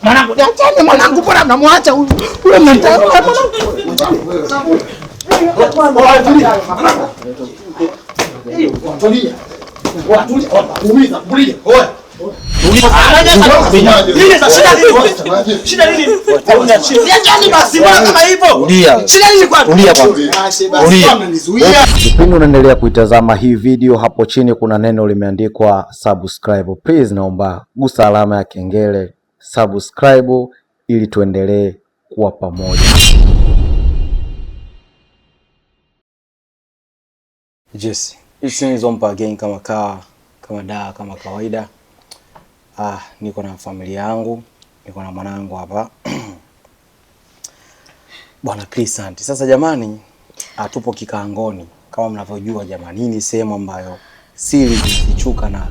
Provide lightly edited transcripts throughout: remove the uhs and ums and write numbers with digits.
Mwanangu, niacheni mwanangu, mbona mnamwacha huyu? Huyo mnamtaka mwanangu. Tulia. Tulia. Tulia. Kipindi unaendelea kuitazama hii video, hapo chini kuna neno limeandikwa subscribe. Please naomba gusa alama ya kengele subscribe, ili tuendelee kuwa pamoja. Yes, it's Zompa again kama kaa kama daa kama kawaida. Niko na familia yangu, niko na mwanangu hapa Bwana Crescent. Sasa jamani, tupo kikaangoni kama mnavyojua jamani, hii ni sehemu ambayo siri zinafichuka na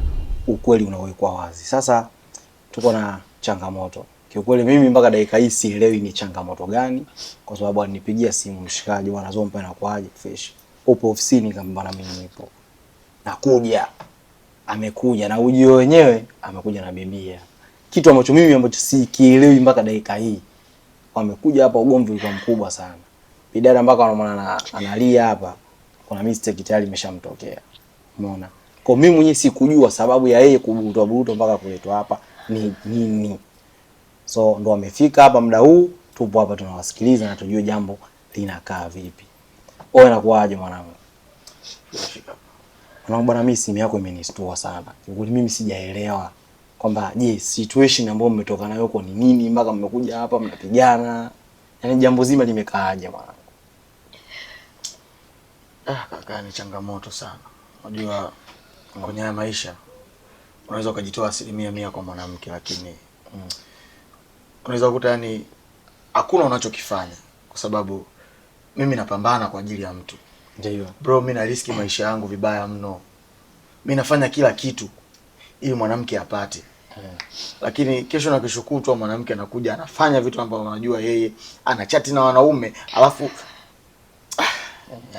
ukweli unawekwa wazi. Sasa tuko na changamoto. Kiukweli mimi mpaka dakika hii sielewi ni changamoto gani, kwa sababu alinipigia simu mshikaji, bwana Zompa, inakuaje fresh? Upo ofisini? Kama bwana mimi nipo. Nakuja. Amekuja na ujio wenyewe amekuja na bibia, kitu ambacho mimi ambacho sikielewi mpaka dakika hii. Wamekuja hapa, ugomvi ulikuwa mkubwa sana, bidada mpaka wanamwona analia hapa, kuna mistake tayari imeshamtokea. Umeona? Kwa mimi mwenyewe sikujua sababu ya yeye kuburutwa burutwa mpaka kuletwa hapa ni nini. So ndo amefika hapa muda huu, tupo hapa tunawasikiliza na tujue jambo linakaa vipi. Oe, nakuaje mwanangu? Mwanangu bwana, mimi simu yako imenistua sana. Kiukweli mimi sijaelewa kwamba je, situation ambayo mmetoka nayo huko ni nini mpaka mmekuja hapa mnapigana? Yaani jambo zima limekaaje mwanangu? Kaka, ni changamoto sana. Unajua kwenye haya maisha unaweza ukajitoa 100% kwa mwanamke, lakini unaweza kukuta yani hakuna unachokifanya kwa sababu mimi napambana kwa ajili ya mtu. Ndio. Bro, mimi na riski maisha yangu vibaya mno. Mimi nafanya kila kitu ili mwanamke apate. Lakini kesho na kesho kutwa mwanamke anakuja anafanya vitu ambavyo anajua yeye, anachati na wanaume, alafu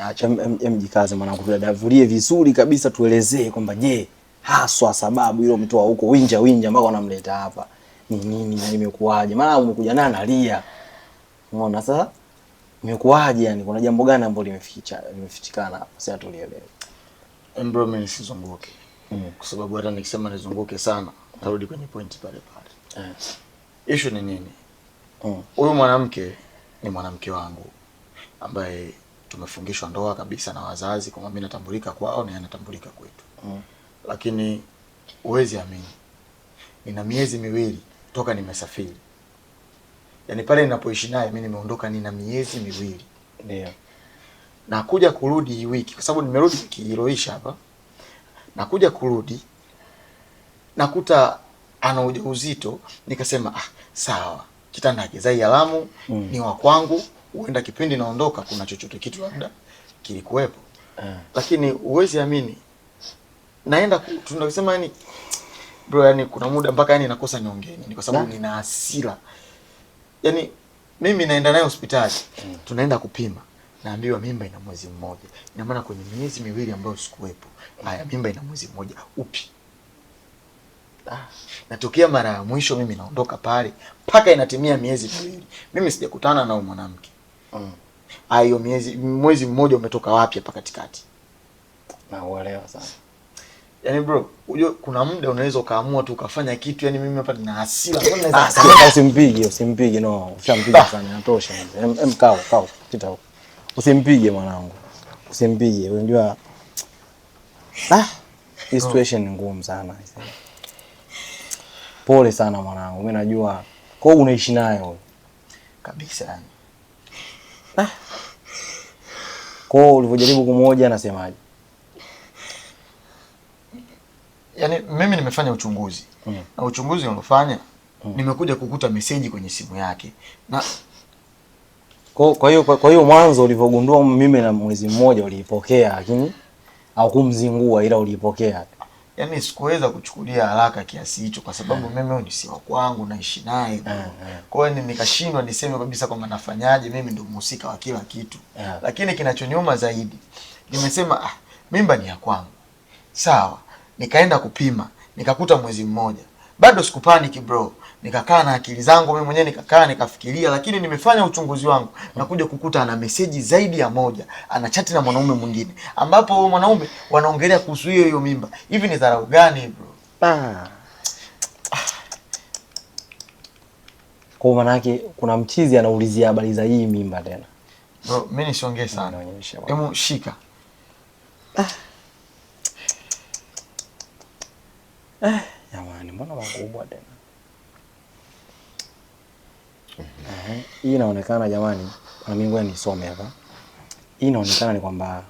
acha mjikaze mwanangu, tudadavulie vizuri kabisa, tuelezee kwamba je, haswa sababu ile mtoa huko winja winja mpaka wanamleta hapa ni nini na imekuaje? Maana umekuja naye analia. Umeona sasa? Imekuaje yani, kuna jambo gani ambalo limefichikana hapa? Sasa tulielewe. Bro, mimi nisizunguke. Kwa sababu hata nikisema nizunguke sana, tarudi kwenye point pale pale. Issue ni nini? Huyu mwanamke ni mwanamke wangu ambaye tumefungishwa ndoa kabisa na wazazi, kwamba mimi natambulika kwao na yeye anatambulika kwetu. Lakini huwezi amini, nina miezi miwili toka nimesafiri. Yaani pale ninapoishi naye mimi nimeondoka nina miezi miwili. Ndio. Na kuja kurudi hii wiki, kwa sababu nimerudi wiki iliyoisha hapa. Nakuja kurudi nakuta ana ujauzito, nikasema sawa, kitanda hakizai alamu, ni wa kwangu, huenda kipindi naondoka kuna chochote kitu labda kilikuwepo. Lakini huwezi amini, naenda tunasema yani bro, yani kuna muda mpaka yani nakosa niongee nini kwa sababu nina hasira. Yani mimi naenda naye hospitali, tunaenda kupima, naambiwa mimba ina mwezi mmoja. Ina maana kwenye miezi miwili ambayo sikuwepo, haya mimba ina mwezi mmoja upi? Natokea mara ya mwisho mimi naondoka pale mpaka inatimia miezi miwili, mimi sijakutana na huyo mwanamke. Hiyo mwezi mmoja umetoka wapi hapa katikati? Na uelewa sana. Yaani bro, unajua kuna muda unaweza ukaamua tu ukafanya kitu, yani mimi hapa nina hasira. Mbona naweza Sasa usimpige, usimpige, no. Ushampige sana, inatosha. Kao, kao, pita huko. Usimpige mwanangu. Usimpige. Unajua hii situation ni ngumu sana. Pole sana mwanangu. Mimi najua kwa hiyo unaishi naye huyo. Kabisa yani. Kwa hiyo ulipojaribu kumhoja anasemaje? Yaani mimi nimefanya uchunguzi. Na uchunguzi nilofanya, nimekuja kukuta message kwenye simu yake. Na Kwa hiyo mwanzo ulivyogundua mimi na mwezi mmoja uliipokea, lakini haukumzingua ila uliipokea. Yaani sikuweza kuchukulia haraka kiasi hicho kwa sababu mimi huyu ni si wa kwangu, naishi naye. Kwa hiyo nikashindwa niseme kabisa kwamba nafanyaje, mimi ndo mhusika wa kila kitu. Lakini kinachoniuma zaidi, nimesema Mimba ni ya kwangu. Sawa, nikaenda kupima, nikakuta mwezi mmoja. Bado sikupaniki bro. Nikakaa na akili zangu mimi mwenyewe, nikakaa nikafikiria, lakini nimefanya uchunguzi wangu na kuja kukuta ana meseji zaidi ya moja, ana chati na mwanaume mwingine, ambapo huyo mwanaume wanaongelea kuhusu hiyo hiyo mimba. Hivi ni dharau gani bro? Kwa maana yake kuna mchizi anaulizia habari za hii mimba tena. Bro, mimi nisiongee sana. Hebu shika. Jamani, mbona makubwa tena? Hii inaonekana jamani, na mimi ngoja nisome hapa. Hii inaonekana ni kwamba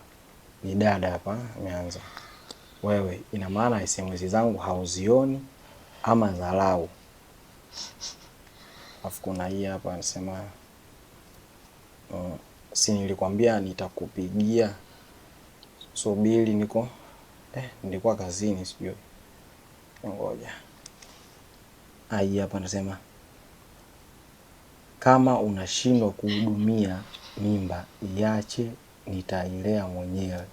ni dada hapa ameanza. Wewe, ina maana SMS zangu hauzioni ama dharau. Alafu kuna hii hapa anasema si nilikwambia nitakupigia, subiri niko nilikuwa kazini sijui. Ngoja. Hii hapa anasema kama unashindwa kuhudumia mimba iache, nitailea mwenyewe.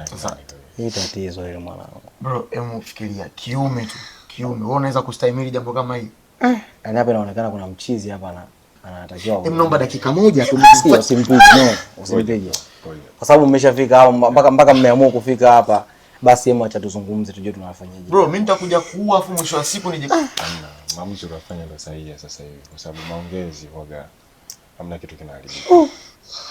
Sasa hii tatizo hili mwanangu. Bro, hebu fikiria kiume tu. Kiume, wewe unaweza kustahimili jambo kama hili? Yaani hapa inaonekana kuna mchizi hapa anatakiwa. Hebu naomba dakika moja tu. Usimpige, no, usimpige. Kwa sababu mmeshafika hapa mpaka mmeamua kufika hapa. Basi hebu acha tuzungumze tujue tunafanyaje. Bro, mimi nitakuja kuua afu mwisho wa siku nije. Hamna, maamuzi unafanya ndio sahihi sasa hivi kwa sababu maongezi huaga hamna kitu kinaharibika.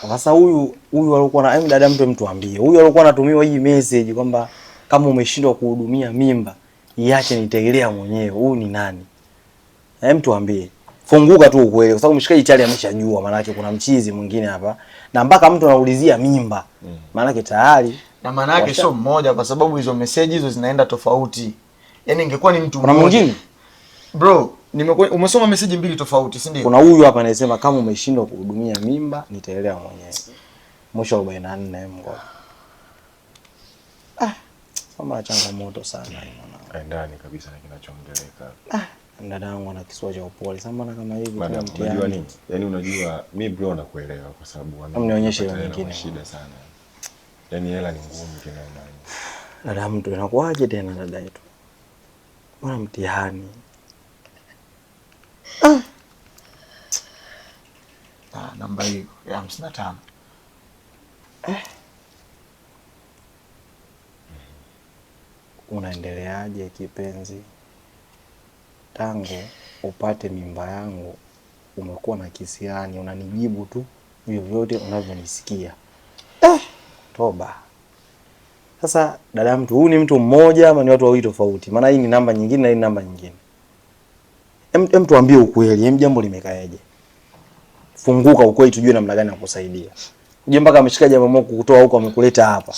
Sasa huyu alikuwa na dada, mtu ambie. Huyu alikuwa anatumiwa hii message kwamba kama umeshindwa kuhudumia mimba iache nitailea mwenyewe. Huyu ni nani? Mtu ambie. Funguka tu ukweli kwa sababu mshikaji tayari ameshajua maana yake kuna mchizi mwingine hapa na mpaka mtu anaulizia mimba. Maana yake tayari na maana yake sio mmoja kwa sababu hizo message hizo zinaenda tofauti. Yaani ingekuwa ni mtu mmoja. Kuna mwingine? Bro, umesoma message mbili tofauti, si ndio? Kuna huyu hapa anasema kama umeshindwa kuhudumia mimba nitaelewa mwenyewe. Mwisho 44 mngoja. Kama changamoto sana mwanangu. Endani kabisa na kinachoongeleka. Dadangu ana kiswa cha upole. Sasa mbona kama hivi kila mtihani? Unajua nini? Yaani unajua mimi bro nakuelewa kwa sababu ana nionyeshe hiyo nyingine. Shida sana. Yaani hela ni ngumu kinaona. Dada mtu inakuaje tena dada yetu? Mbona mtihani? Namba hiyo ya 55. Unaendeleaje kipenzi? Tangu upate mimba yangu umekuwa na kisiani, unanijibu tu vyovyote unavyonisikia. Toba. Sasa dada mtu, huyu ni mtu mmoja ama ni watu wawili tofauti? Maana hii ni namba nyingine na hii ni namba nyingine. Em tuambie ukweli, em jambo limekaeje? Funguka ukweli tujue namna gani nakusaidia. Uje mpaka ameshika jambo moja kukutoa huko amekuleta hapa.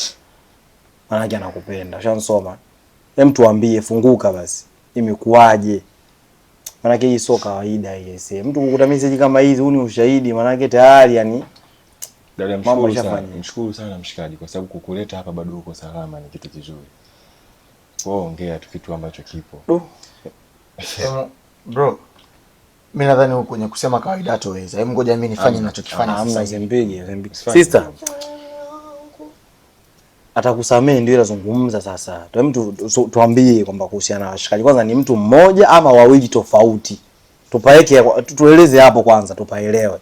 Maana yake anakupenda. Ushansoma. Em tuambie, funguka basi. Imekuaje? Maana yake hii sio kawaida hii. Mtu kukuta message kama hizi, huu ni ushahidi, maana yake tayari yani dada, mshukuru sana mshikaji kwa sababu kukuleta hapa bado uko salama ni kitu kizuri. Kwa hiyo ongea tu kitu ambacho kipo. Bro, mimi nadhani huko kwenye kusema kawaida hatoweza. Hebu ngoja mimi nifanye ninachokifanya sasa. Usimpige. Sister. Atakusamehe ndio, ila zungumza sasa. Tuambie kwamba kuhusiana na washikaji. Kwanza ni mtu mmoja ama wawili tofauti? Tupaeke, tueleze hapo kwanza tupaelewe.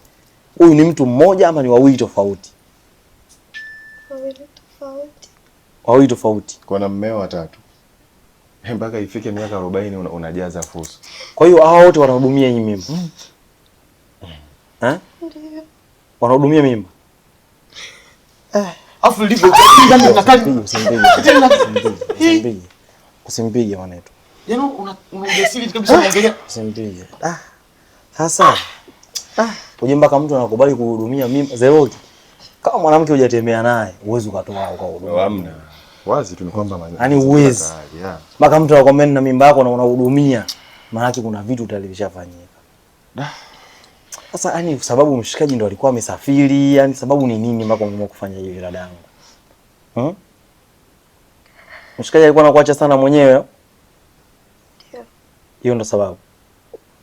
Huyu ni mtu mmoja ama ni wawili tofauti? Wawili tofauti. Wawili tofauti. Kwa na mmeo watatu. Mpaka ifike miaka 40 unajaza fursa. Kwa hiyo hao wote wanahudumia hii mimba. Ndio. Wanahudumia mimba. Afu ndivyo usimpige mwanetu. Yaani una ujasiri kabisa unaongelea. Usimpige. Sasa uje mpaka mtu anakubali kuhudumia mimba Zeroki. Kama mwanamke hujatembea naye, huwezi ukatoa ukahudumia. Hamna. Wazi tu ni kwamba yaani huwezi. Mpaka mtu anakwambia na mimba yako na unahudumia, maana yake kuna vitu utalivishafanyika. Sasa yani sababu mshikaji ndo alikuwa amesafiri, yani sababu ni nini mpaka umeamua kufanya hivi dadangu? Mshikaji alikuwa anakuacha sana mwenyewe? Ndio. Hiyo ndo sababu.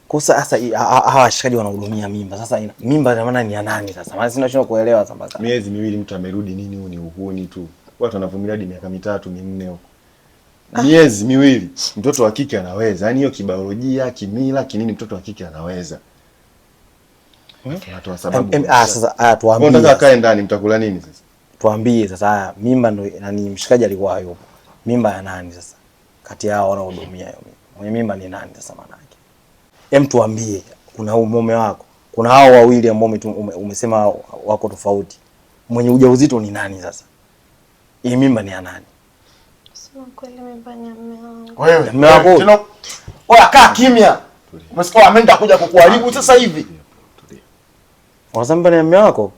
Kwa sasa hawa washikaji wanahudumia mimba. Sasa mimba ina maana ni ya nani sasa? Maana sina shida kuelewa sasa. Miezi miwili mtu amerudi nini, huu ni uhuni tu. Watu wanavumilia hadi miaka mitatu minne huko. Miezi miwili mtoto wa kike anaweza. Yaani hiyo kibiolojia, kimila, kinini mtoto wa kike anaweza. Tunatoa sababu. Sasa tuambie. Unataka akae ndani mtakula nini sasa? Tuambie sasa mimba ndo nani, mshikaji alikuwa hayupo. Mimba ya nani sasa? Kati yao wanaohudumia hiyo mimba. Mwenye mimba ni nani sasa maana yake? Hem, tuambie, kuna mume wako, kuna hao wawili ambao umesema wako tofauti. Mwenye ujauzito ni nani sasa? Hii mimba ni ya nani? Sema kweli, mimba ni ya mume wangu. Wewe, Mume wako. tena oya, kaa kimya. Umesikia ameenda kuja kukuharibu sasa hivi. Unasema mimba ni ya mume wako?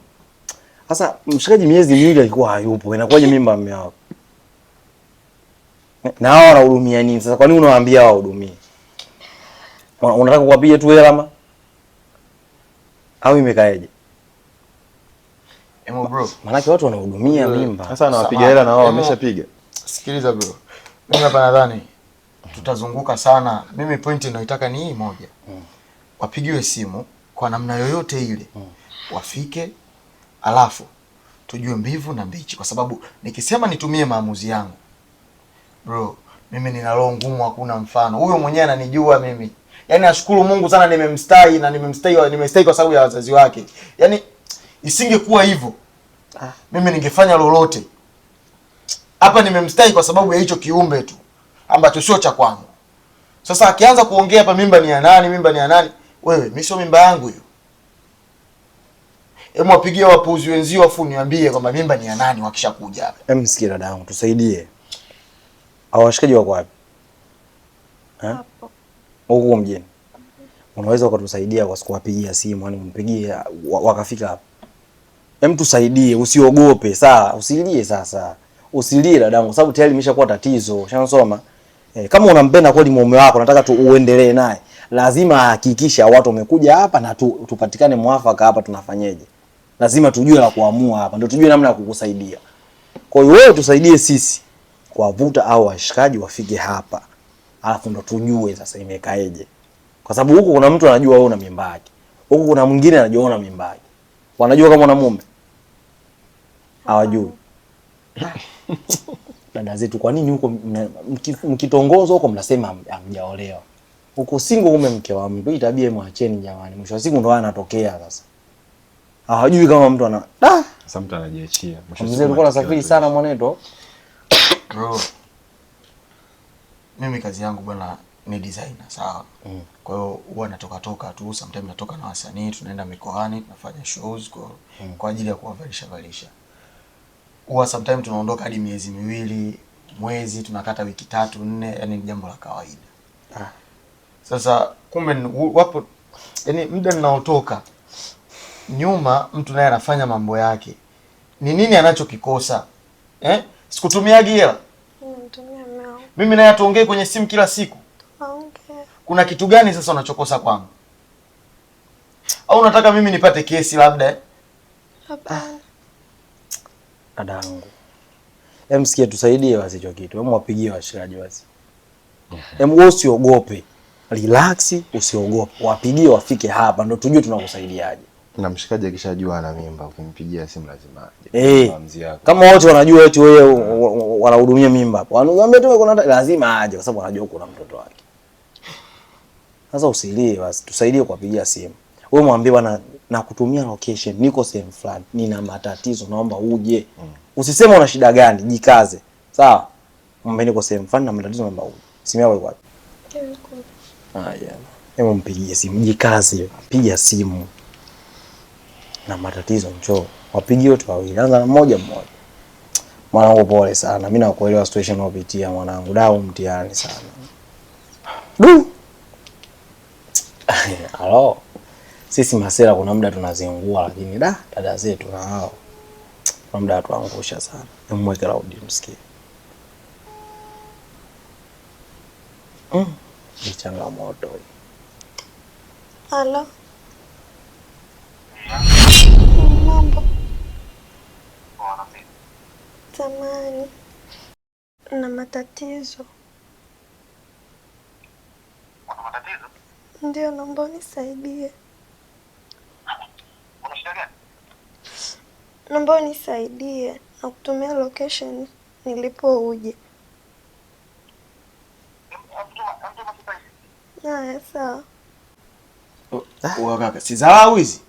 Sasa mshikaji miezi miwili alikuwa hayupo, inakuwaje mimba ya mume wako? Na hao wanahudumia nini sasa? Kwa nini unawaambia wahudumie? Unataka kuwapiga tu hela ama? Au imekaeje? Emo bro. Maanake watu wanahudumia mimba. Sasa anawapiga hela na wao wameshapiga. Sikiliza bro. Mimi hapa nadhani tutazunguka sana. Mimi point ninayoitaka ni hii moja. Wapigiwe simu kwa namna yoyote ile. Wafike alafu tujue mbivu na mbichi, kwa sababu nikisema nitumie maamuzi yangu bro, mimi nina roho ngumu, hakuna mfano. Huyo mwenyewe ananijua mimi. Yaani nashukuru Mungu sana nimemstahi na nimestahi kwa sababu ya wazazi wake. Yaani isingekuwa hivyo mimi ningefanya lolote. Hapa nimemstahi kwa sababu ya hicho kiumbe tu ambacho sio cha kwangu. Sasa akianza kuongea hapa mimba ni ya nani, mimba ni ya nani, wewe mimi sio mimba yangu hiyo. Hebu wapigie wapuuzi wenzio afu niambie kwamba mimba ni ya nani wakishakuja hapa. Hem, sikia dadangu, tusaidie. Hao washikaji wako wapi? Hapo. Huko mjini. Unaweza ukatusaidia kwa sikuwapigia simu, yani umpigie wakafika hapa. Hem, tusaidie, usiogope, sawa? Usilie sasa. Usilie dadangu, kwa sababu tayari imeshakuwa tatizo. Ushansoma? Kama unampenda kweli mume wako, nataka tu uendelee naye. Lazima hakikisha watu wamekuja hapa na tupatikane mwafaka hapa, tunafanyeje? Lazima tujue la kuamua hapa, ndio tujue namna ya kukusaidia. Kwa hiyo wewe tusaidie sisi kuwavuta au washikaji wafike hapa. Alafu ndo tujue sasa imekaeje. Kwa sababu huku kuna mtu anajua wewe una mimba yake. Huku kuna mwingine anajua una mimba yake. Wanajua kama una mume? Hawajui. Dada zetu, kwa nini huko mkitongozwa huko mnasema hamjaolewa? Huko single ume mke wa mtu, hii tabia mwacheni jamani. Mwisho wa siku ndo anatokea sasa. Hawajui kama mtu ana Sasa mtu anajiachia. Mzee alikuwa anasafiri sana mwaneto. Bro. Mimi kazi yangu bwana ni designer, sawa? Kwa hiyo huwa natoka toka tu, sometimes natoka na wasanii, tunaenda mikoani, tunafanya shows kwa ajili ya kuwavalisha valisha. Huwa sometimes tunaondoka hadi miezi miwili, mwezi, tunakata wiki 3, 4, yani ni jambo la kawaida. Sasa kumbe wapo, yani muda ninaotoka nyuma mtu naye anafanya mambo yake. Ni nini anachokikosa? Sikutumiagi hela. Namtumia mume wangu. Mimi naye tuongee kwenye simu kila siku. Tuongee. Kuna kitu gani sasa unachokosa kwangu? Au unataka mimi nipate kesi labda? Hapana. Dadangu. Hem, sikia, tusaidie basi hicho kitu. Hem, wapigie washikaji basi. Hem, wewe usiogope. Relax, usiogope. Wapigie wafike hapa ndio tujue tunakusaidiaje. Na mshikaji akishajua ana mimba ukimpigia simu lazima aje. Maamuzi yako. Kama wote wanajua eti wewe wanahudumia mimba hapo. Wanakuambia tu kuna lazima aje kwa sababu wanajua kuna mtoto wake. Sasa usilie basi, tusaidie kuwapigia simu. Wewe mwambie bwana nakutumia location, niko sehemu fulani, nina matatizo, naomba uje. Usiseme una shida gani, jikaze. Sawa? Mwambie niko sehemu fulani na matatizo, naomba uje. Simu yako iko wapi? Yeah. Hebu mpigie simu, jikaze, piga simu. Na matatizo njoo. Wapigie wote wawili. Anza na mmoja mmoja. Mwanangu pole sana. Mimi nakuelewa situation unayopitia mwanangu. Dau mtihani sana. Du. Halo. Sisi masela kuna muda tunazingua, lakini dada zetu na hao kuna muda watuangusha sana. Hebu mweke loud msikie. Ni changamoto hii. Halo. Mambo. Zamani. Na matatizo. Una matatizo? Ndio, naomba unisaidie. Una shida gani? Naomba unisaidie na kutumia location nilipo uje. Mtuma sasa hivi. Haya, sawa. Wewe kaka, si dharau hizi.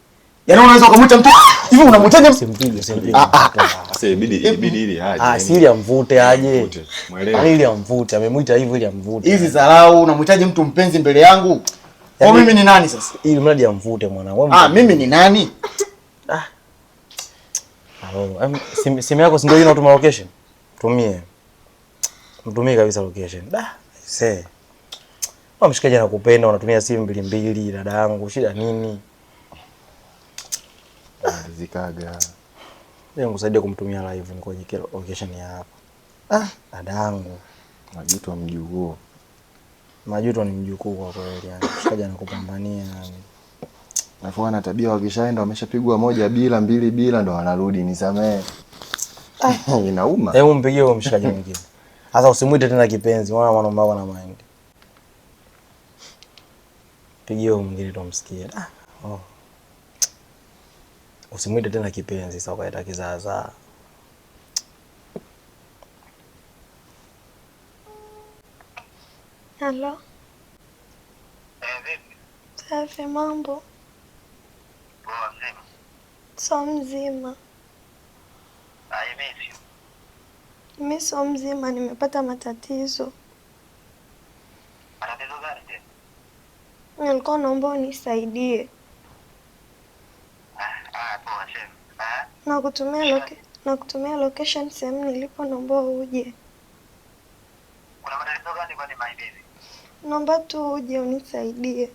Yaani unaweza ukamwita mtu hivi, unamwitaje mtu? Simpige, usimpige. Sasa ibidi ili aje. Ah, si ili amvute aje. Mvute. Mwelewe. Yaani ili amvute, amemwita hivyo ili amvute. Hizi dharau, unamwitaje mtu mpenzi mbele yangu? Kwa Yaani- mimi ni nani sasa? Ili mradi amvute mwanangu. Ah, mimi ni nani? Alo, simu yako si ndio hiyo inatuma location? Tumie. Mtumie kabisa location. Da, see. Wewe mshikaji anakupenda, unatumia simu mbili mbili, dada yangu, shida nini? Zikaga. Leo nikusaidie kumtumia live ni kwenye location ya hapa. Ah, dada yangu. Majuto wa mjukuu. Majuto ni mjukuu kwa kweli yani. Mshikaji anakupambania yani. Alafu ana tabia wakishaenda wameshapigwa 1-0 2-0 ndo wanarudi nisamee. Inauma. Hebu mpigie huyo mshikaji mwingine. Sasa usimuite tena kipenzi, maana mwanaume wako ana mind. Pigie huyo mwingine tumsikie. Ah, oh. Usimuite tena kipenzi, sasa ukaita kizaazaa. Halo. Vipi? Safi, mambo. Poa, mzima. So mzima. I miss you. Mimi so mzima, nimepata matatizo. Matatizo gani tena? Nilikuwa naomba unisaidie. Ah, poa sema. Ah, Na kutumia location sehemu nilipo, naomba uje. kuna matatizo gani kwani my baby? Naomba tu uje unisaidie.